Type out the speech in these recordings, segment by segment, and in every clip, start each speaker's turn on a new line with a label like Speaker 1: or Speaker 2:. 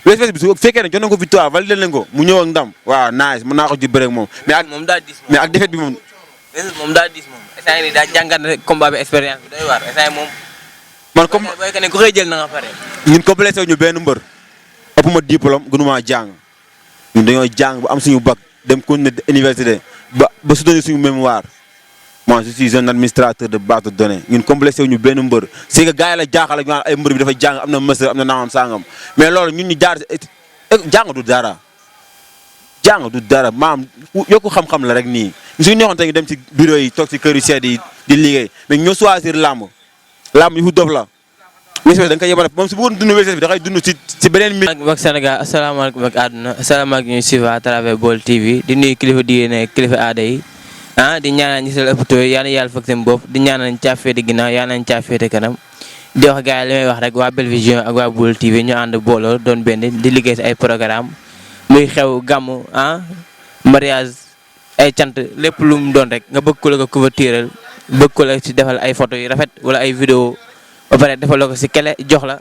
Speaker 1: wees bi su fekkee ne jox nañ ko victoire validé leen ko mu ñëw ak ndam waaw nice mën naa ko ci bëre ak moom
Speaker 2: moom daa diis
Speaker 1: mais ak défaite bi moom
Speaker 2: moom daa diis moom instant yii daa jàngat rek combat bi expérience bi doy waar instant moom
Speaker 1: man comme
Speaker 2: booy que ne ku koy jël na nga pare
Speaker 1: ñun complété wu ñu benn mbër ëpp ma diplôme gënumaa jàng ñun dañoo jàng ba am suñu bac dem continuer université ba soutenir suñu mémoire moi je suis un administrateur de base de données ñun complété wu ñu benn mbër c'est que gars yi la jaaxal ak ñu ay mbër bi dafa jàng am na master am na nangam sangam mais loolu ñun ñu jaar jàng du dara maam yokku xam-xam la rek nii suñu neexoon tey dem ci bureau yi toog ci kër yu sedd yi di liggéey mais ñoo choisir làmb yu fu dof la wér da nga koy yebal moom su bëggoon dund wér bi da koy dund ci beneen mi
Speaker 2: ak Sénégal asalaamaaleykum ak àdduna asalaamaaleykum ñuy suivre à travers Baol TV di nuyu kilifa diine kilifa aada yi di ñaanal ñi sal ëppatoo yi yal na yàlla fekk seen bopp di ñaanal ñu caa féete ginnaaw yal nañ caa féete kanam di wax gars yi li may wax rek waa Belle Vision ak waa Baol TV ñu ànd booloo doon benn di liggéey si ay programme muy xew gàmmu mariage ay cant lépp lu mu doon rek nga bëgg ko la ko couvertural bëgg ko la si defal ay photo yu rafet wala ay vidéo ba pare defal la ko si kele jox la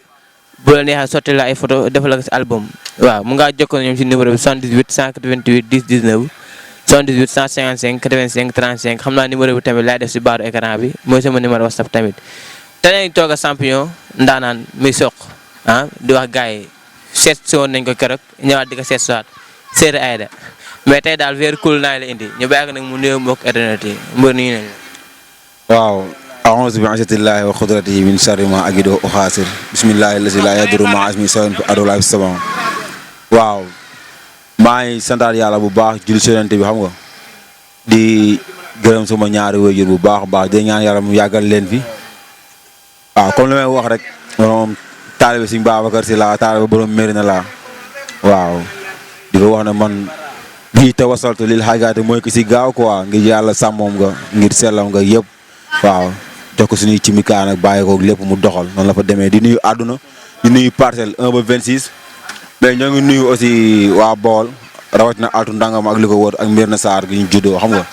Speaker 2: bu la neexee sotti la ay photo defal la ko si album waaw mu ngaa jokkoo ñoom si numéro bi 78 188 10 19 78 155 85 35 xam naa numéro bi tamit laay def si baaru écran bi mooy sama numéro WhatsApp tamit te nañ toog a champion ndaanaan muy soq di wax gars yi seet si woon nañ ko keroog ñëwaat di ko seet siwaat Seydou Aïda mais tey daal vers cool naa la indi ñu bàyyi ko nag mu nuyoo mbokk internet yi mbër nuyu nañ la
Speaker 1: waaw a'uuzu bi izzatillahi wa qudratihi min sharri ma ajidu wa uxaasir bismillahi allazi la yadurru ma'a ismihi shay'un fil ardi wa la fis samaa waaw maa ngi santaat yàlla bu baax julli ci Yonent bi xam nga di gërëm sama ñaari waajur bu baax a baax di ñaan yàlla mu yàggal leen fi waaw comme li may wax rek moom taalibe Sëñ Babacar Si laa taalibe borom Mérina laa waaw di ko wax ne man bii tawasaltu lil xaajaati mooy ki si gaaw quoi ngir yàlla sàmmoom nga ngir sellam nga yëpp waaw jox ko suñuy cimikaan ak bàyyi ko lépp mu doxal noonu la fa demee di nuyu àdduna di nuyu parcelle 1 ba 26 mais ñoo ngi nuyu aussi waa Baol rawatina altu ndangam ak li ko wër ak mbir na saar gi ñu juddoo xam nga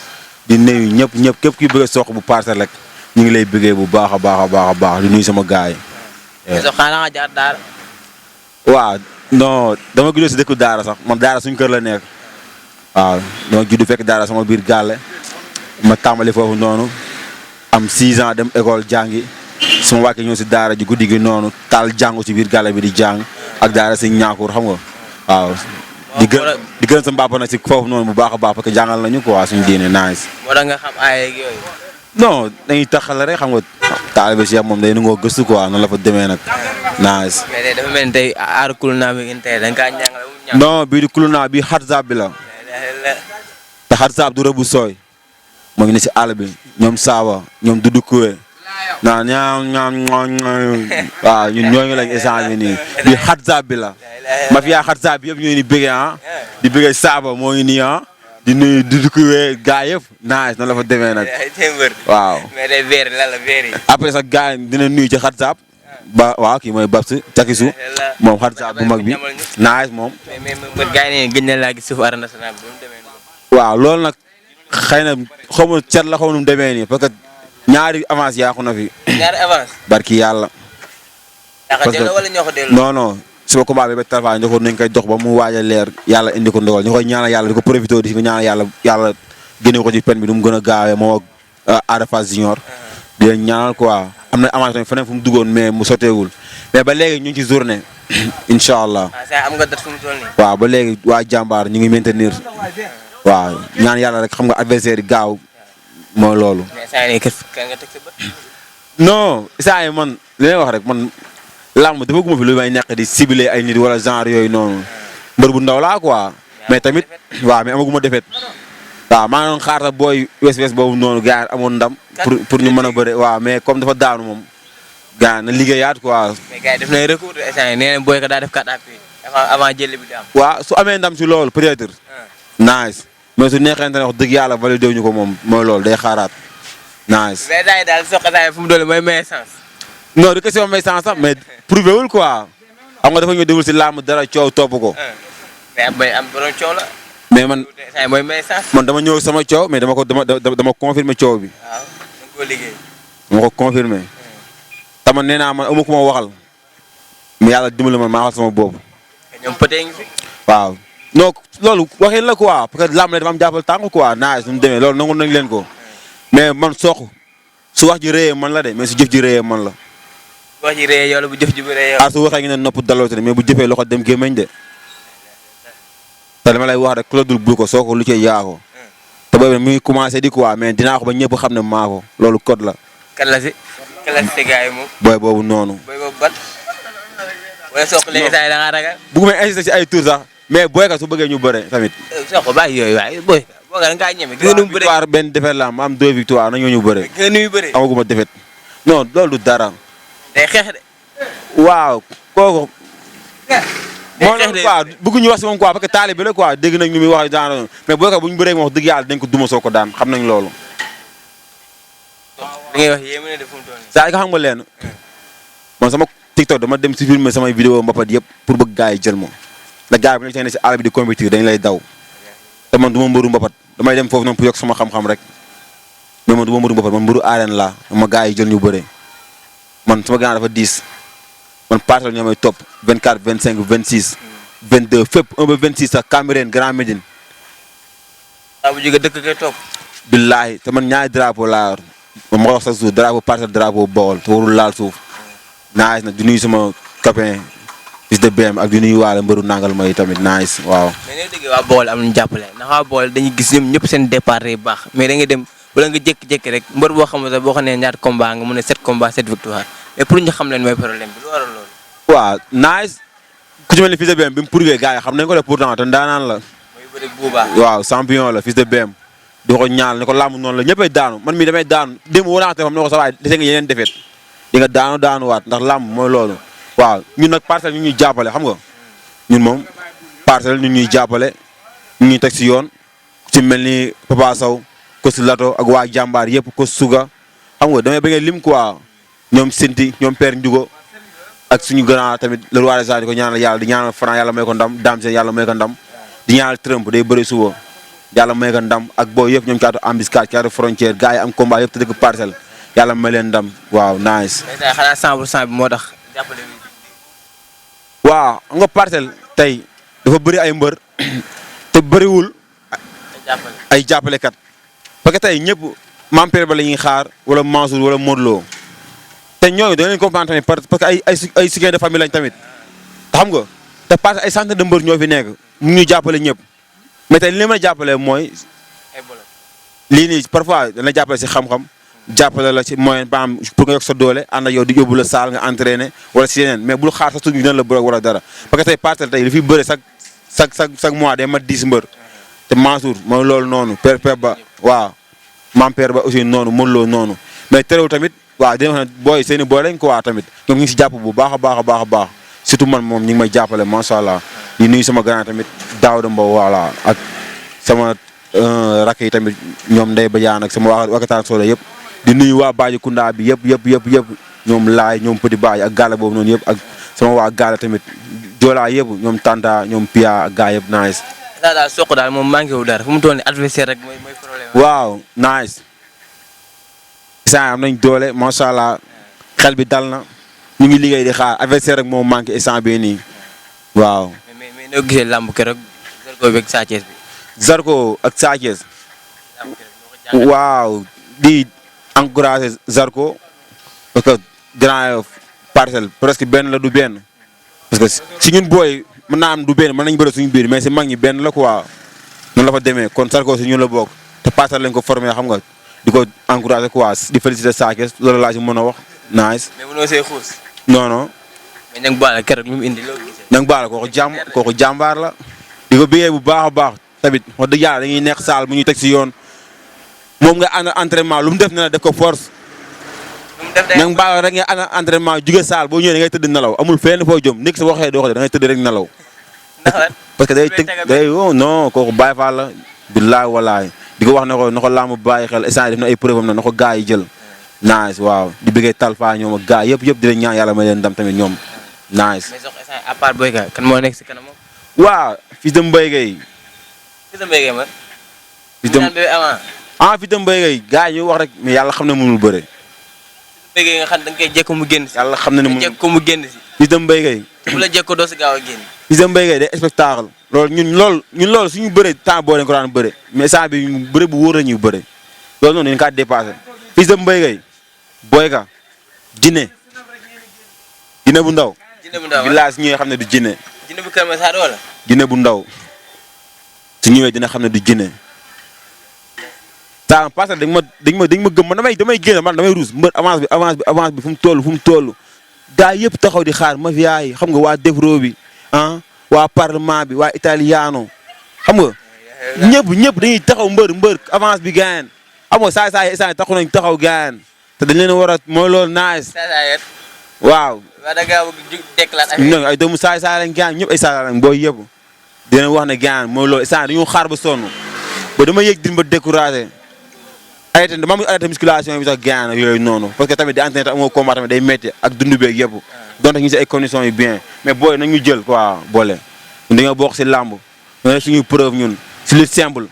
Speaker 1: di nuyu ñëpp képp ki bëgg a soq bu parcelle rek ñu ngi lay bëggee bu baax a baax di nuyu sama gaay yi.
Speaker 2: xanaa nga jaar daara.
Speaker 1: waaw non dama juddoo si dëkku daara sax man daara suñu kër la nekk waaw dama judd fekk daara sama biir gàlle ma tàmbali foofu noonu am 6 ans dem école jàngi sama wàkkee ñëw si daara ji guddi gi noonu taal jàngu si biir gàlle bi di jàng ak daara si ñaakur xam nga waaw. di gën sa mbàpp nag si foofu noonu bu baax a baax parce que jàngal nañu quoi suñu diine nice.
Speaker 2: moo tax nga xam ay ak yooyu.
Speaker 1: non dañuy taxal rek xam nga taalibe Cheikh moom day nangoo gëstu quoi noonu la fa demee nag nice.
Speaker 2: mais tey dafa mel ni tey aar kuluna bi ngeen tey da nga kaa ñàngal.
Speaker 1: non bii di kuluna bii xarzab bi la. te xarzab du rëbu sooy. moo ngi ne si àll bi ñoom Saaba ñoom Dudu Kuwe naan ñaam waaw ñun ñooñu lañ échange bi nii bii xarzab bi la. mafia xarzab bi yëpp ñoo ni bëggee di bëggee Saaba moo ngi nii di nuyu Dudu Kuwe gaa yëpp nice noonu la fa demee nag. waaw
Speaker 2: mais day veer la veer yi.
Speaker 1: après sax gaa yi dina nuyu ci xarzab ba waaw kii mooy Babs Cakisu moom xarzab bu mag bi nice moom.
Speaker 2: mais gaa yi ne gëj na laa gis suuf arène nationale bi mu demee noonu.
Speaker 1: waaw loolu nag xëy na xaw ma cat la xaw ma nu mu demee nii parce que ñaari avance yaaku na fi.
Speaker 2: ñaari avance.
Speaker 1: barki yàlla.
Speaker 2: parce que wala ñoo ko delloo.
Speaker 1: non non sama combat bi ba Talfa ñu ko nañ koy dox ba mu waaj a leer yàlla indi ko ndogal ñu koy ñaanal yàlla di ko profité di si ko ñaanal yàlla génne ko ci pen bi du mu gën a gaawee moom ak Ada Fass Junior. di leen ñaanal quoi am na avance tamit feneen fu mu duggoon mais mu sotteegul mais ba léegi ñu ngi ci journée incha allah.
Speaker 2: am nga date fu mu toll nii.
Speaker 1: waaw ba léegi waa jàmbaar ñu ngi maintenir. waaw ñaan yàlla rek xam nga adversaire yi gaaw mooy loolu.
Speaker 2: mais saa yi kan nga teg sa bët.
Speaker 1: non saa yi man li may wax rek man làmb dafa guma fi lu may nekk di cibler ay nit wala genre yooyu noonu mbër bu ndaw laa quoi mais tamit waaw mais amaguma defet waaw maa ngi doon xaar sax booy wes boobu noonu gars yi amoon ndam pour ñu mën a bëre waaw mais comme dafa daanu moom gars yi na liggéeyaat quoi.
Speaker 2: mais gars yi def nañ recours de instant yii nee nañ booy ko daa def 4 appuis avant jël bi di am.
Speaker 1: waaw su amee ndam si loolu peut-être. nice mais su neexee ne wax dëgg yàlla validé wuñu ko moom mooy loolu day xaaraat nice.
Speaker 2: mais daal soqataay fu mu doole mooy may sens.
Speaker 1: non du question may sens sax mais prouvé wul quoi xam nga dafa ñu déglu si làmb dara coow topp ko.
Speaker 2: mais am borom coow la.
Speaker 1: mais man
Speaker 2: mooy may sens.
Speaker 1: man dama ñëw sama coow mais dama confirmer coow bi.
Speaker 2: waaw da nga koo liggéey.
Speaker 1: dama ko confirmer. te man nee naa man amu ku ma waxal mais yàlla dimbali man maa waxal sama bopp.
Speaker 2: ñoom peut-être ngi fi.
Speaker 1: waaw non loolu waxin la quoi parce que làmb la dafa am jàppal tànk quoi naaj nu mu demee loolu nangu nañ leen ko mais man Sokh su wax ji rëyee man la de mais su jëf ji rëyee man la.
Speaker 2: wax ji rëyee yow la bu jëf ji bu rëyee yow.
Speaker 1: su waxee ngi ne nopp daloote mais bu jëfee loxo dem gémmeñ de te dama lay wax rek ku la dul bul ko Sokh lu ci yaa ko te boobu mi ngi commencé di quoi mais dinaa ko ba ñëpp xam ne maa ko loolu code la.
Speaker 2: kan la si gars yi moom.
Speaker 1: booy boobu noonu.
Speaker 2: booy boobu ban. wala Sokh léegi saa yi da ngaa ragal.
Speaker 1: bëgguma insister si ay tour sax mais booy ka su bëggee ñu bëre tamit.
Speaker 2: Sokh bàyyi yooyu waaye booy nga ngaa ñeme. gën a nu mu bëre
Speaker 1: victoire benn défaite la am 2 victoire na ñoo ñu bëre.
Speaker 2: gën a nu mu bëre.
Speaker 1: amaguma défaite non loolu du dara.
Speaker 2: day xeex de.
Speaker 1: waaw kooku.
Speaker 2: day xeex de
Speaker 1: quoi bëgguñu wax si moom quoi parce que taalibe la quoi dégg nañ ñu muy wax daan mais booy ka bu ñu bëree wax dëgg yàlla dañ ko duma soo ko daan xam nañ loolu.
Speaker 2: li ngay wax yéeme na de fu mu toll nii.
Speaker 1: saa yi nga xam nga leen man sama TikTok dama dem si filmer samay vidéo mbapat yëpp pour bëgg gars yi jël ma la gars yi bu ñu ne si àll bi di compétir dañ lay daw te man du ma mbëru mbapat damay dem foofu noonu pour yokk sama xam-xam rek mais man du ma mbëru mbapat man mbëru arène laa ma gars yi jël ñu bëre man sama gànnaar dafa 10 man parcelle ñoo may topp 24 25 26 22 fépp 1 ba 26 sax Cambérène Grand Médine.
Speaker 2: waaw bu jógee dëkk kay topp.
Speaker 1: billaahi te man ñaari drapeau laa yor ma wax sa suuf drapeau parcelle drapeau Bawol te warul laal suuf nice na di nuyu sama copain fils de BM ak di nuyu waale mbëru nangal may tamit nice waaw.
Speaker 2: mais nee dëgg waa Bawol am nañu jàppale ndax waa Bawol dañuy gis ñoom ñëpp seen départ day baax mais da ngay dem wala nga jékki-jékki rek mbër boo xamante boo xam ne ñaata combat nga mun a 7 combat 7 victoire mais pour ñu xam leen mooy problème bi lu waral loolu.
Speaker 1: waaw nice ku ci mel ni fils de BM bi mu prouvé gars yi xam nañ ko de pourtant te ndaanaan la.
Speaker 2: mooy bëri buuba.
Speaker 1: waaw champion la fils de BM di ko ñaal ne ko làmb noonu la ñëppay daanu man mii damay daanu démb woo naa ko xam ne ko sa waay dese nga yeneen defet di nga daanuwaat ndax làmb mooy loolu waaw ñun nag parcelle ñu ñuy jàppale xam nga ñun moom parcelle ñu ñuy jàppale ñu ñuy teg si yoon ci mel ni Papa Sow ko si lato ak waa jàmbaar yëpp ko suga xam nga damay bëgg lim quoi ñoom Sinti ñoom Père Ndiougo ak suñu grand tamit le roi des arènes di ko ñaanal yàlla di ñaanal Franc yàlla may ko ndam Dame Sène yàlla may ko ndam di ñaanal Trump day bëri suba yàlla may ko ndam ak boo yëpp ñoom caatu embuscade caatu frontière gars yi am combat yëpp te dëkk parcelle yàlla may leen ndam waaw nice.
Speaker 2: mais tey xanaa 100% bi moo tax jàppale wi.
Speaker 1: waaw xam nga parcelle tey dafa bëri ay mbër te bëriwul ay jàppalekat parce que tey ñëpp Mampere ba la ñuy xaar wala Mansour wala Modou Lo te ñooñu da nga leen comprendre tamit parce que ay soutien de famille lañ tamit te xam nga te parce que ay centaine de mbër ñoo fi nekk mu ñu jàppale ñëpp mais tey li leen mën a jàppale mooy lii nii parfois dana jàppale si xam-xam jàppale la si moyen ba am pour nga yokk sa doole ànd ak yow di yóbbu la saal nga entraîné wala si yeneen mais bul xaar sa suñu dina la bëre wala dara parce que tey parcelle tey li fi bëre chaque mois day mat 10 mbër te Mansour mooy loolu noonu père ba waaw maam père ba aussi noonu mënuloo noonu mais terewul tamit waaw dina wax ne booy seeni booy lañ ko waa tamit ñoom ñu ngi si jàpp bu baax a baax a baax a baax surtout man moom ñu ngi may jàppale macha allah ñu nuyu sama grand tamit Daouda Mbow voilà ak sama rakk yi tamit ñoom Ndeye Badiane ak sama waa Wakataan Soda yëpp di nuyu waa Badji Kounda bi yëpp ñoom Laay ñoom Petit Badji ak gaale boobu noonu yëpp ak sama waa gaale tamit Joolaa yëpp ñoom Tanta ñoom Pia ak gaa yëpp nice.
Speaker 2: daal Sokh daal moom manqué wu dara fu mu toll nii adversaire rek mooy problème.
Speaker 1: waaw nice. instant am nañ doole macha allah xel bi dal na ñu ngi liggéey di xaar adversaire rek moo manqué instant bii nii waaw.
Speaker 2: mais noo gisee làmb keroog Zarko beeg Sa Thiès bi.
Speaker 1: Zarko ak Sa Thiès waaw di encouragé Zarko parce que Grand Parcelles presque benn la du benn parce que si ñun booy mën naa am du benn mën nañu bëre suñu biir mais si mag ñi benn la quoi noonu la fa demee kon Zarko si ñun la bokk te Parcelles lañ ko formé xam nga di ko encouragé quoi di féliciter Sa Thiès loolu laa si mën a wax nice.
Speaker 2: mais mënoo see xuus.
Speaker 1: non non.
Speaker 2: mais Niang Ballo keroog ñu mu indi loo gisee.
Speaker 1: Niang Ballo kooku jàmbaar la. di ko bëggee bu baax a baax tamit wax dëgg yàlla dañuy nekk saal mu ñu teg si yoon moom nga ànd entraînement lu mu def ne la def ko force. Niang Ballo rek nga ànd entraînement jóge saal boo ñëwee da ngay tëdd nelaw amul fenn foo jëm nekk sa waxee doo ko da ngay tëdd rek nelaw. parce que day oh non kooku Baye Fall la. billaay walaay di ko wax ne ko na ko làmb bàyyi xel instant def na ay preuve am na ko gaa yi jël. nice waaw di bëggee Talfa ñoom ak gaa yëpp di leen ñaan yàlla may leen ndam tamit ñoom nice.
Speaker 2: mais Sokh instant à part Boy Ka kan moo nekk si kanam moom.
Speaker 1: waaw fils de Mbaye Gueye.
Speaker 2: fils de Mbaye Gueye man.
Speaker 1: fils de Mbaye Gueye gaa yi ñu wax rek mais yàlla xam ne mënul bëre.
Speaker 2: fils de Mbaye Gueye nga xam da nga koy jekk mu génn si.
Speaker 1: yàlla xam ne mënul
Speaker 2: jekk ko mu génn si.
Speaker 1: Fils de Mbaye Gueye.
Speaker 2: bu la jekko doo si gaaw a génn.
Speaker 1: Fils de Mbaye Gueye day spectacle. loolu suñu bëree temps boo leen ko daan bëre mais saa bi bëre bu wóor la ñuy bëre loolu noonu dañu kaa dépassé. Fils de Mbaye Gueye Boy Ka Jinne bu ndaw.
Speaker 2: Jinne bu ndaw
Speaker 1: village ñi nga xam ne du Jinne.
Speaker 2: Jinne bu Kër Masar wala.
Speaker 1: Jinne bu ndaw su ñëwee dina xam ne du Jinne. saa parce que dañ ma gëm man damay génn man damay ruus mbër avance bi fu mu toll gaa yëpp taxaw di xaar mafia yi xam nga waa Defro bi waa parlement bi waa italiano xam nga ñëpp dañuy taxaw mbër avance bi gaañ xam nga saay instant taxu nañ taxaw gaañ te dañ leen war a mooy loolu nice waaw.
Speaker 2: waaw da ngaa bëgg déclaré affaire
Speaker 1: ay doomu saay lañ gaañ ñëpp ay saay lañ booy yëpp dinañ wax ne gaañ mooy loolu instant dañoo xaar ba sonn ba dama yëg din ba découragé. arrêté dama am arrêté musculation bi sax gaañ yooyu noonu parce que tamit di entraîné amoo combat tamit day métti ak dundu beeg yëpp donte ñu si ay conditions yu bien mais booy nañu jël quoi boole ñun dañoo bokk si làmb ñoo def suñuy preuve ñun si lutte simple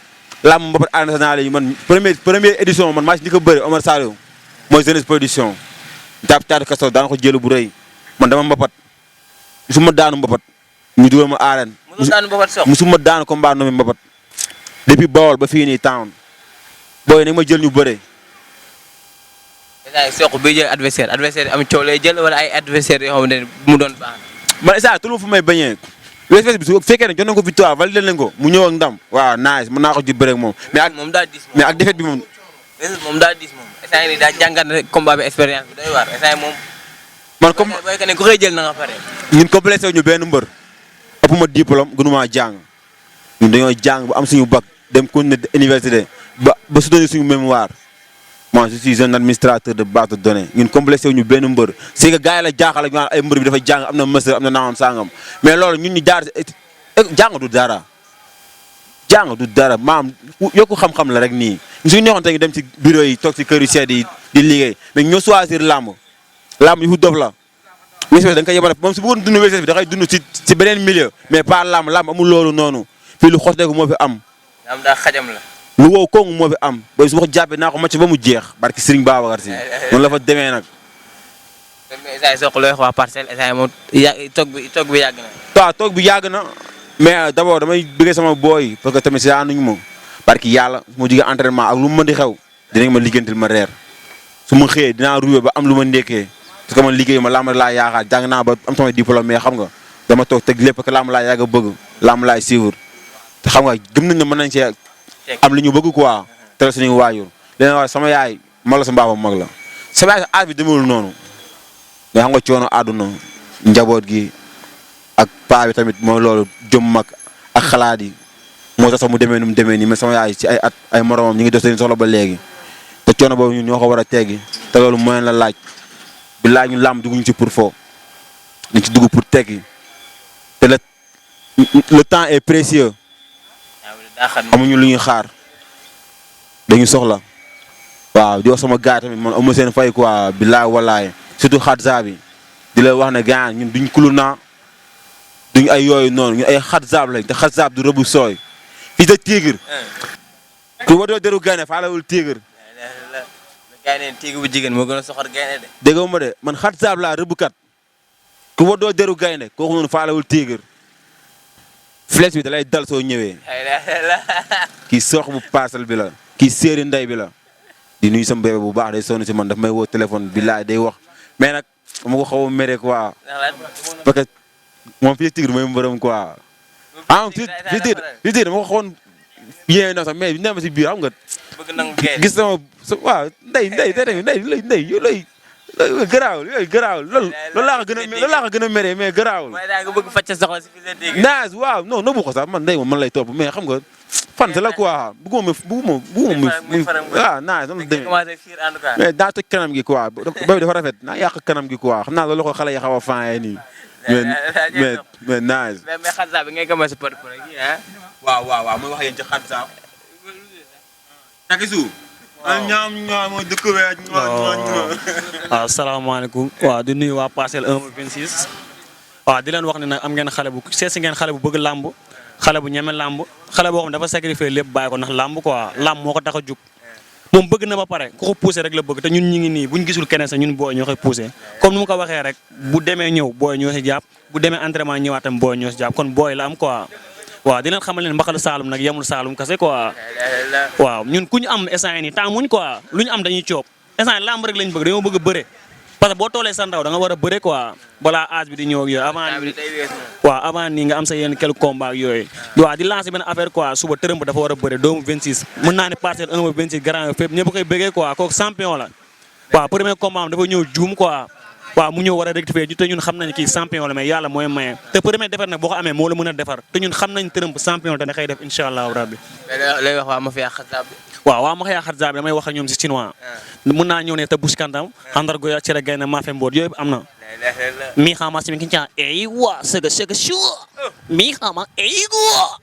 Speaker 1: làmb mbapat arène nationale yi man première édition man maa si njëkk a bëri Omar Saliou mooy jeunesse production jàpp taatu kasto daana ko jël bu rëy man dama mbapat musuma daanu mbapat ñu dugal ma arène musuma daanu combat nomi mbapat depuis Bawol ba fii nii town booy nag ma jël ñu bëre.
Speaker 2: Sokh bi jël adversaire yi am coow lay jël wala ay adversaire yoo xam ne mu doon baax.
Speaker 1: man instant tout fu may bañee wes bi su fekkee ne jot nañ ko victoire validé leen ko mu ñëw ak ndam waaw nice mën naa ko ji bëre ak moom.
Speaker 2: moom daa diis
Speaker 1: mais ak défaite bi moom.
Speaker 2: moom daa diis moom instant yii daa jàngat rek combat bi expérience bi doy waar instant yii moom.
Speaker 1: man comme
Speaker 2: booy que ne ku koy jël na nga pare.
Speaker 1: ñun complété ñu benn mbër ëpp ma diplôme gënumaa jàng ñun dañoo jàng ba am suñu bac dem continuer université ba soutenir suñu mémoire. moi je suis un administrateur de base de données ñun complexé wu ñu benn mbër c'est que gars yi la jaaxal ak ñu ay mbër bi dafa jàng am na mësër am na naawam sangam mais loolu ñun ñu jaar jàng du dara maam yokku xam-xam la rek nii suñu neexoon tey dem ci bureau yi toog ci kër yu sedd yi di liggéey mais ñoo choisir làmb yu fu dof la wéses da nga koy yebale moom su bëggoon dund wéses bi da koy dund ci beneen milieu mais pas làmb amul loolu noonu fii lu xoteeku moo fi am.
Speaker 2: am daa xajam la.
Speaker 1: lu wow kooku moo fi am ba su ma ko jàppee naa ko macc ba mu jeex barki Serigne Babacar Si noonu la fa demee nag.
Speaker 2: mais Sokh looy wax waa Parcelles moom toog bi yàgg na.
Speaker 1: waaw toog bi yàgg na mais d'abord damay bëggee sama booy parce que tamit si ànduñu ma barki yàlla su ma jógee entraînement ak lu mu mën di xew dinañ ma liggantil ma reer su ma xëyee dinaa ruwee ba am lu ma ndékkee parce que man liggéey ma làmb laa yaakaar jàng naa ba am sama diplôme mais xam nga dama toog teg lépp parce que làmb laa yàgg a bëgg làmb laay suivre te xam nga gëm nañ ne mën nañ see am li ñu bëgg quoi tere suñu waajur leen wax sama yaay mag la sa mbaaba mag la sama yaay aar bi demewul noonu mais xam nga coono àdduna njaboot gi ak paa bi tamit mooy loolu jëm mag ak xalaat yi moo tax sax mu demee nu mu demee nii mais sama yaay ci ay at ay moromam ñu ngi def seen soxla ba léegi te coono boobu ñun ñoo ko war a teggi te loolu moyen la laaj bi laaj ñu làmb dugg ñu ci pour foo ñu ci dugg pour teggi te le temps est précieux amuñu lu ñuy xaar dañu soxla waaw di wax sama gars tamit man amu seen fay quoi billaay walaay surtout xatza bi di la wax ne gars ñun duñ kulu naa duñ ay yooyu noonu ñun ay xatzaab lañ te xatzaab du rëbu sooy fii de tigre ku wadoo deru gaynde faalawul tigre
Speaker 2: tigre bu jigéen moo gën a soxor gaynde de
Speaker 1: déggoo ma de man xatzaab laa rëbukat ku wadoo deru gaynde kooku noonu faalawul tigre flèche bi da lay dal soo ñëwee kii Sokh bu Parcelles bi la kii séeri ndey bi la di nuyu sama bébé bu baax day sonn si man daf may woo téléphone billaay day wax mais nag dama ko xaw a mere quoi parce que moom fii tigre mooy mbërëm quoi fii tigre dama ko xawoon yéene na sax mais bi ma si biir xam nga gis sama waaw ndey yow lay garaawul yooyu garaawul loolu laa ko gën a mere mais garaawul.
Speaker 2: mooy daa nga bëgg fàcce soxla si fi sa dégg.
Speaker 1: naaj waaw non nëbbu ko sax man ndey moom man lay topp mais xam nga fan la quoi bëgguma waaw naaj noonu la demee mais daa toj kanam gi quoi ba dafa rafet naa yàq kanam gi quoi xam naa loolu la ko xale yi xaw a fànn nii. mais naaj.
Speaker 2: mais xatsa bi ngay commencé par gi ah.
Speaker 1: waaw mooy wax yéen ci xatsa. takisu. ñaam dëkk
Speaker 3: waaw salaamaaleykum waaw di nuyu waa Parcelles 1 ba 26 waaw di leen wax ne nag am ngeen xale bu seesi ngeen xale bu bëgg làmb xale bu ñeme làmb xale boo xam ne dafa sacrifier lépp bàyyi ko ndax làmb quoi làmb moo ko tax a jug moom bëgg na ba pare ku ko poussé rek la bëgg te ñun ñu ngi nii buñ gisul keneen sax ñun booy ñoo koy poussé comme ni mu ko waxee rek bu demee ñëw booy ñoo si jàpp bu demee entraînement ñëwaatam booy ñoo si jàpp kon booy la am quoi waaw di leen xamal leen mbaxalu Saalum nag yemul Saalum kase quoi waaw ñun ku ñu am instant yi nii temps muñ quoi lu ñu am dañuy coob instant yi lamb rek lañ bëgg dañoo bëgg a bëre parce que boo toolee sa ndaw da nga war a bëre quoi balaa âge bi di ñëw ak yooyu avant nii nga am sa yenn quelques combats ak yooyu waaw di lancer benn affaire quoi suba tërëm dafa war a bëre doomu 26 mën naa ne parcelle 1 ba 26 grand fépp ñëpp koy bëggee quoi kooku champion la waaw premier combat am dafa ñëw juum quoi waaw mu ñëw war a rectifier te ñun xam nañ kii champion la mais yàlla mooy maye te premier defar nag boo ko amee moo la mën a defar te ñun xam nañ tërëm champion te da koy def incha allahu rabbi
Speaker 2: lay wax waa ma fi xasaab
Speaker 3: waaw waa ma xëy xarit damay wax ak ñoom si chinois mën naa ñëw ne te buskantam xandar goya cere gay na maafe mboot yooyu am na mi xama simi kinca eywa sega shu mi xama eywa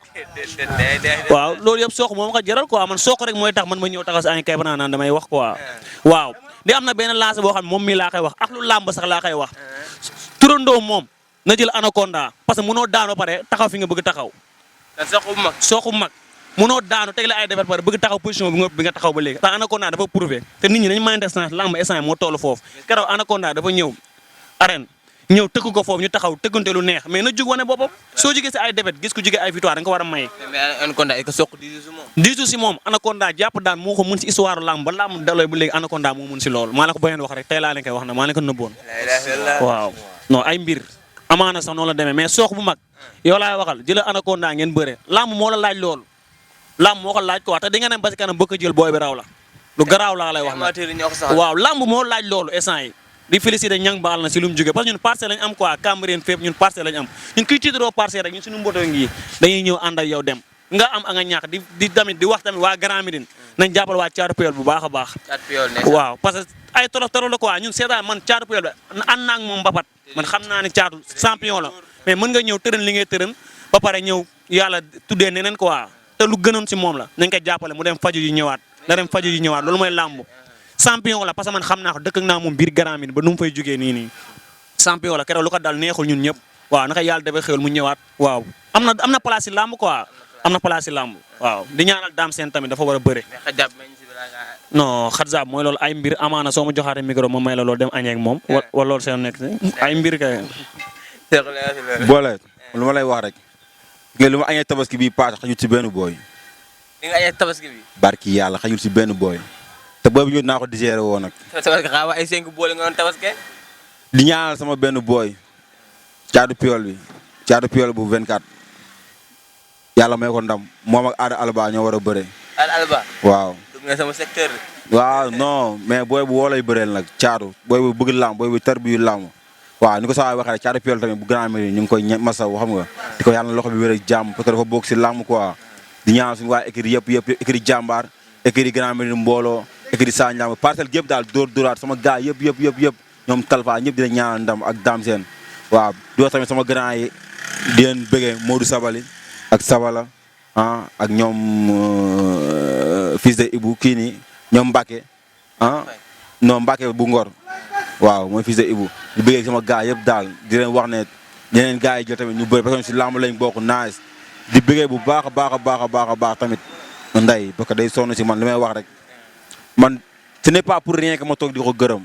Speaker 3: waaw loolu yëpp sook moom ko jaral quoi man sook rek mooy tax man ma ñëw taxaw si ay kay banaa naan damay wax quoi waaw di am na benn lancé boo xam ne moom mii laa koy wax ak lu làmb sax laa koy wax turandoo moom na jël anaconda parce que mënoo daanoo pare taxaw fi nga bëgg taxaw sooxu mag mënoo daanu teg la ay defar pare bëgg taxaw position bi nga taxaw ba léegi te anaconda dafa prouvé te nit ñi dañu mayante chance lamb instant moo toll foofu keroog anaconda dafa ñëw arène ñëw tëgg ko foofu ñu taxaw tëggante lu neex mais na jug wane boppam soo jógee si ay défaite gis ko jógee ay victoire da nga ko war a maye
Speaker 2: mais anaconda est-ce que soq
Speaker 3: diisu si moom anaconda jàpp daan moo ko mën si histoire lamb ba lamb dalooy ba léegi anaconda moo mën si loolu maa la ko bayoon wax rek tey laa leen koy wax na maa leen ko nëbboon waaw non ay mbir amaana sax noonu la demee mais soox bu mag yow laay waxal jëla anaconda ngeen bëre lamb moo la laaj loolu lamb moo ko laaj quoi te di nga dem ba si kanam bëgg a jël booy bi raw la lu garaaw laa lay wax na waaw lamb moo laaj loolu instant yi di féliciter ñang baal na si lu mu jógee parce que ñun parcelle lañ am quoi Cambérène fépp ñun parcelle lañ am ñun kuy tiitaroo parcelle rek ñun suñu mboto ngi dañuy ñëw ànd ak yow dem nga am a nga ñàkk di tamit di wax tamit waa Grand Médine nañ jàppal waa Thiatou Peulh bu baax a baax waaw parce que ay torof torof la quoi ñun seetaan man Thiatou Peulh ànd naa ak moom mbapat man xam naa ne Thiatou champion la mais mën nga ñëw tërën li ngay tërën ba pare ñëw yàlla tuddee neneen quoi te lu gënoon si moom la nañ ko jàppale mu dem faju yi ñëwaat na dem faju yi ñëwaat loolu mooy làmb champion la parce que man xam naa ko dëkk naa moom biir Grand Médine ba nu mu fay jógee nii champion la keroog lu ko dal neexul ñun ñëpp waaw naka yàlla defee xéwal mu ñëwaat waaw am na place si làmb quoi am na place si làmb waaw di ñaanal daam seen tamit dafa war a bëre non xatsaab mooy loolu ay mbir amaana soo ma joxaatee micro ma may la loolu dem añee ak moom wala loolu seen nekk ay mbir kay
Speaker 1: boole lu ma lay wax rek nga lu ma añee tabaski bi paase xajul si benn booy
Speaker 2: li nga añee tabaski bi
Speaker 1: barki yàlla xajul si benn booy te boobu ñu naa ko digéré woo nag
Speaker 2: tabaski xaawa ay 5 boole nga doon tabaski
Speaker 1: di ñaanal sama benn booy Thiatou Peulh bu 24 yàlla may ko ndam moom ak Ada Alba ñoo war a bëre
Speaker 2: Ada Alba
Speaker 1: waaw
Speaker 2: dugg nga sama secteur
Speaker 1: waaw non mais booy bu woo lay bëreel nag Thiatou booy bu bëgg làmb booy bu tar bi làmb waaw ni ko saa waxee rek Thiatou Peulh tamit bu Grand Médine ñu ngi koy masaw xam nga di ko yàlla loxo bi wér ak jàmm parce que dafa bokk si làmb quoi di ñaanal suñu waa écurie yëpp écurie jàmbaar écurie Grand Médine mbooloo écurie Sa Ndiamb parcelle gépp daal dóoraat sama gars yëpp ñoom Talfa ñëpp dina ñaanal ndam ak Dame Sène waaw di wax tamit sama grand yi di leen bëggee Modou Sabali ak Sabala ak ñoom fils de Ibou kii nii ñoom Mbacke non Mbacke bu Ngor waaw mooy fils de Ibou di bëggee sama gars yëpp daal di leen wax ne yeneen gars yi jël tamit ñu bëri parce que si lamb lañ bokk nice di bëggee bu baax a baax tamit nday parce que day sonn si man li may wax rek man ce n'est pas pour rien que ma toog di ko gërëm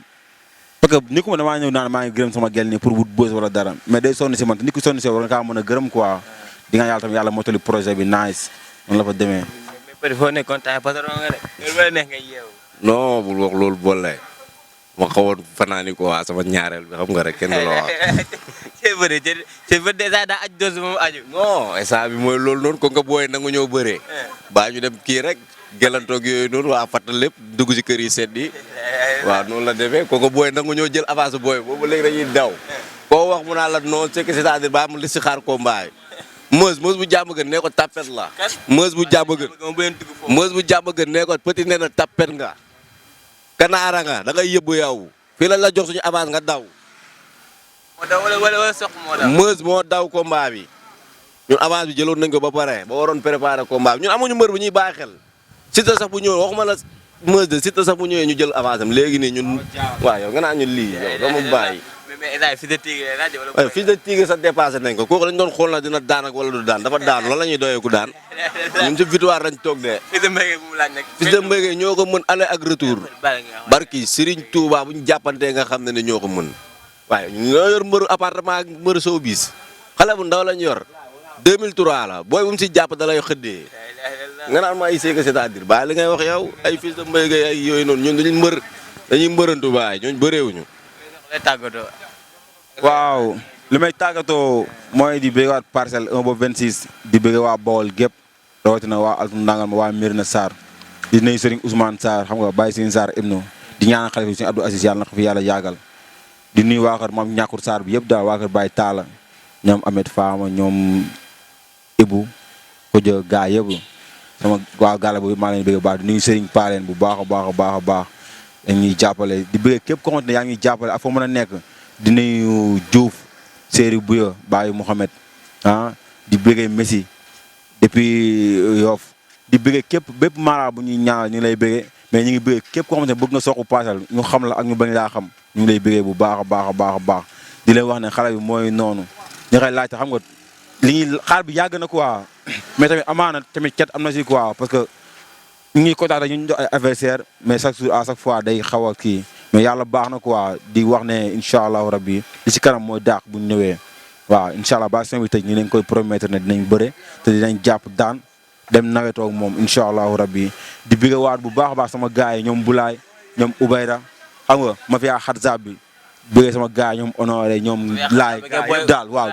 Speaker 1: parce que ni ko ma damaa ñëw naan maa ngi gërëm sama gel nii pour wut bës wala dara mais day sonn si man te ni ko sonn si war nga kaa mën a gërëm quoi di nga yàlla tamit yàlla motali projet bi nice noonu la fa demee.
Speaker 2: mais peut-être foo nekkoon temps patron nga de loolu ba neex nga yeewu.
Speaker 4: non bul wax loolu boole ma xawoon fanaani ko waa sama ñaareel bi xam nga rek kenn du la wax.
Speaker 2: c'est vrai déjà daa aj dose moom aju.
Speaker 4: non instant bi mooy loolu noonu ko nga booyee nangu ñëw bëree. baa ñu dem kii rek gelantoog yooyu noonu waa fàttal lépp dugg si kër yi sedd yi waaw noonu la demee ko nga booyee nangu ñëw jël avance booy boobu léegi dañuy daw. koo wax mu naa la non c'est que c'est-à-dire ba am li si xaar combat yi Meuse bu jàmm gën nee ko tapet la. Meuse bu jàmm gën nee ko petit nee na tapet nga. kanaara nga da ngay yëbbu yow fii la la jox suñu avance nga daw.
Speaker 2: moo daw wala soq moo daw.
Speaker 4: Meuse moo daw combat bi ñun avance bi jëloon nañ ko ba pare ba waroon préparer combat bi ñun amuñu mbër bu ñuy bàyyi xel. Siteu sax bu ñëwee waxuma la Meuse de Siteu sax bu ñëwee ñu jël avance am léegi nii ñun. waaw yow nga naan ñun lii yow dama bàyyi.
Speaker 2: mais état fils de tigre rajo wala.
Speaker 4: waaye fils de tigre sax dépassé nañ ko kooku lañ doon xool na dina daan ak wala du daan dafa daan loolu la ñuy doyee ku daan ñun ci victoire lañ toog de.
Speaker 2: fils de mbéy bu mu laaj nag.
Speaker 4: fils de mbéy ñoo ko mën aller ak retour barki Serigne Touba bu ñu jàppantee nga xam ne ñoo ko mën waaye ñoo yor mbëru appartement ak mbëru sow bis xale bu ndaw lañ yor 2003 la booy bu mu si jàpp da lay xëddee nga naan ma ay seega c'est-à-dire ba li ngay wax yow ay fils de mbéy ay yooyu noonu ñun dañuy mbërantu baay ñooñu bëreewuñu.
Speaker 1: waaw li may tàggatoo mooy di bëggaat parcelle 1 ba 26 di bëgg waa Bawol gépp rawatina waa Altu Ndangal ma waa Mérina Sarr di nuyu Serigne Ousmane Sarr xam nga Baye Serigne Sarr Ibnu di ñaanal xalifa bi Serigne Abdou Aziz yàlla na ko fi yàlla yàggal di nuyu waa kër moom ñàkkur Sarr bi yëpp daal waa kër Baye Talla ñoom Ahmed Fama ñoom Ibou Kodja gaa yëpp sama waa gàlla boobu maa leen bëgg baax di nuyu Serigne Paleen bu baax a baax a baax a baax dañuy jàppale di bëgg képp koo xamante ne yaa ngi jàppale ak foo mën a nekk di nuyu Diouf Séeri Bouya Baye Mouhamed di bëggee Messi depuis Yoff di bëggee képp bépp mara bu ñuy ñaanal ñu ngi lay bëggee mais ñu ngi bëggee képp koo xamante ne bëgg nga soqu paasal ñu xam la ak ñu bañ laa xam ñu ngi lay bëggee bu baax a baax a baax a baax di leen wax ne xale bi mooy noonu ñu koy laajte xam nga li ñuy xaar bi yàgg na quoi mais tamit amaana tamit ket am na si quoi parce que ñu ngi contacté ñu jox ay adversaire mais chaque jour à chaque fois day xaw a kii mais yàlla baax na quoi di wax ne incha allahu rabbi li ci kanam mooy daax bu ñu ñëwee waaw incha allah ba seen bi tëj ñu leen koy promettre ne dinañ bëre te dinañ jàpp daan dem nawetoo ak moom incha allahu rabbi di bëgg waat bu baax a baax sama gars yi ñoom Bulaay ñoom Ubayda xam nga ma fiyaa xatzab bi bëgg sama gars yi ñoom honoré ñoom laay daal waaw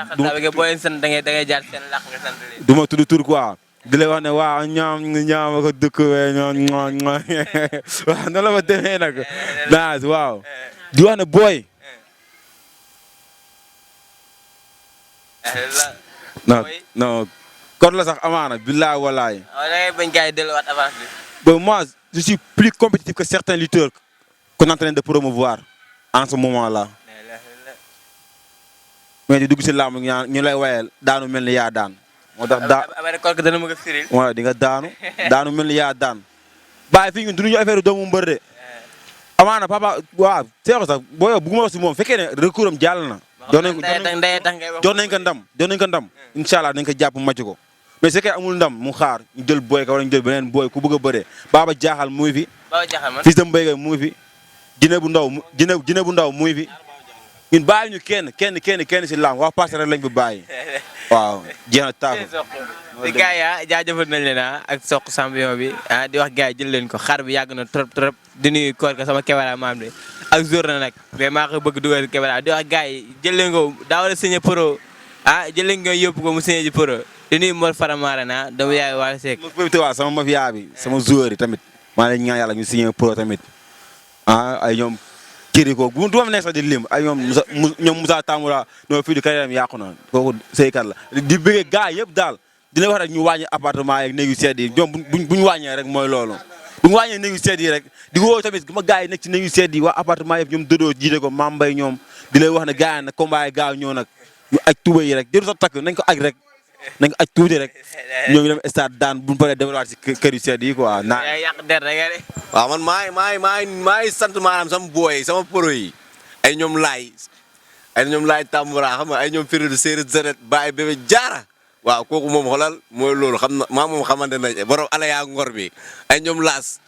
Speaker 1: du ma tudd tur quoi di lay wax ne waaw ñaam ko dëkk we ñoom waaw noonu la ma demee nag naas waaw di wax ne booy non kon la sax amaana billaay walaay bon moi je suis plus compétitif que certains lutteurs qu'on est en train de promouvoir en ce moment là mais di dugg si làmb ñu lay wayal daanu mel ni yaa daan moo tax waaw di nga daanu mel ni yaa daan bàyyi fii ñun duñu affaire doomu mbër de amaana papa waaw seexu sax boo yow bugguma wax si moom fekkee ne recours am jàll na doon nañ ko ndam incha allah dañ ko jàpp màcc ko mais fekkee amul ndam mu xaar ñu jël booy ka wala ñu jël beneen booy ku bëgg a bëree Baba Jaaxal muy fi fils de Mbaye muy fi Jine bu ndaw muy fi ñun bàyyi ñu kenn si lamb wax parce que rek lañ fi bàyyi waaw jeex na taafu
Speaker 2: di gars yi jaajëfal nañ leen ak soq champion bi di wax gars yi jël leen ko xar bi yàgg na trop di nuyu koor ka sama kebara maam bi ak jour na nag mais maa ko bëgg dugal kebara di wax gars yi jël leen ko daa war a signé pro jël leen ko yóbbu ko mu signé ji pro di nuyu Mor Faramare dama yaay Wally Seck
Speaker 1: waaw sama mafia bi sama joueur yi tamit maa leen ñaan yàlla ñu signé pro tamit ay ñoom kiri ko du ma nekk sax di lim ay ñoom Moussa Tamoura ñoo fii di carrière yàqu na kooku sëykat la di bëggee gars yëpp daal dina wax rek ñu wàññi appartement yeeg néegu sedd yi ñoom buñ wàññee rek mooy loolu bu ñu wàññee néegu sedd yi rek di woo tamit ma gars yi nekk ci néegu sedd yi waa appartement yëpp ñoom dodoo jiite ko Mame Mbaye ñoom di lay wax ne gars yi nag combat yi gaaw ñëw nag ñu aj tuba yi rek jëru sax takk nañ ko aj rek nañ ko aj tuuti rek ñoo ngi dem stade daan buñu paree développé ci kër yu sedd yi quoi naa
Speaker 2: yàq der rek
Speaker 4: waaw man maay sant maanaam sama booy sama pro yi ay ñoom laay Tamboura xam nga ay ñoom Firi Séeréer Zenet Baye Bébé Jaara waaw kooku moom xoolal mooy loolu xam na maa moom xamante nañ borom alaya ngor bi ay ñoom laas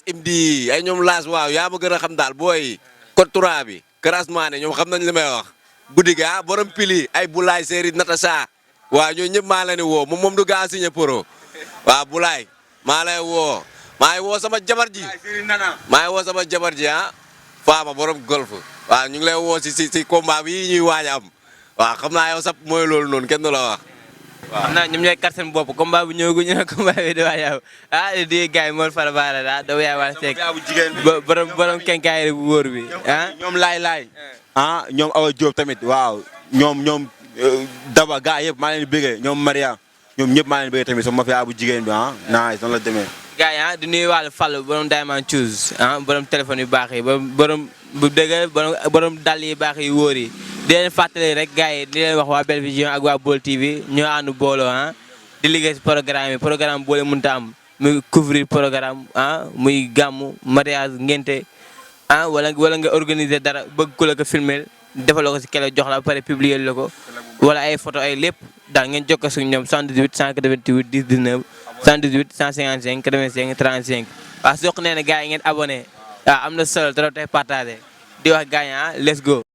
Speaker 4: imdi ay ñoom laas waaw yaa ma gën a xam daal booy Kotura bi Krasmaane ñoom xam nañ li may wax guddi gi borom pili ay Boulaye Séeri Natasa waaw ñooñu ñëpp maa leen di woo moom du gaa signé pro waaw Boulaye maa lay woo maa ngi woo sama jabar ji Faama borom golf waaw ñu ngi lay woo si combat bi ñuy waaj am waaw xam naa yow sax mooy loolu noonu kenn du la wax waaw
Speaker 2: xam naa ñoom ñooy kar seen bopp combat bu ñëwaguñu ne combat bi di waaj am di gars yi Mor Faramare dama yaay Wally Seck borom kenkaayri bu wóor bi
Speaker 1: ñoom laay ñoom Awa Diop tamit waaw ñoom Daba gaa yëpp maa leen di bëggee ñoom Maria ñoom ñëpp maa leen di bëggee tamit sama mafia bu jigéen bi nice noonu la demee
Speaker 2: gars yi di nuyu wàllu Fall borom Diamond Choose borom téléphone yu baax yi borom bu dëgg borom dàll yi baax yi wóor yi di leen fàttali rek gars yi di leen wax waa Belle Vision ak waa Baol TV ñoo ànd booloo di liggéey si programme boole mënta am muy couvrir programme muy gàmmu mariage ngénte wala nga organiser dara bëgg ku la ko filmer defaloo ko si kele jox la ba pare publier la ko wala ay photo ay lépp daal ngeen jokkoo suñu ñoom 78 188 10 19 78 155 85 35 waaw Sokh nee na gars yi ngeen abonné am na solo trop tey partagé di wax gars yi let's go.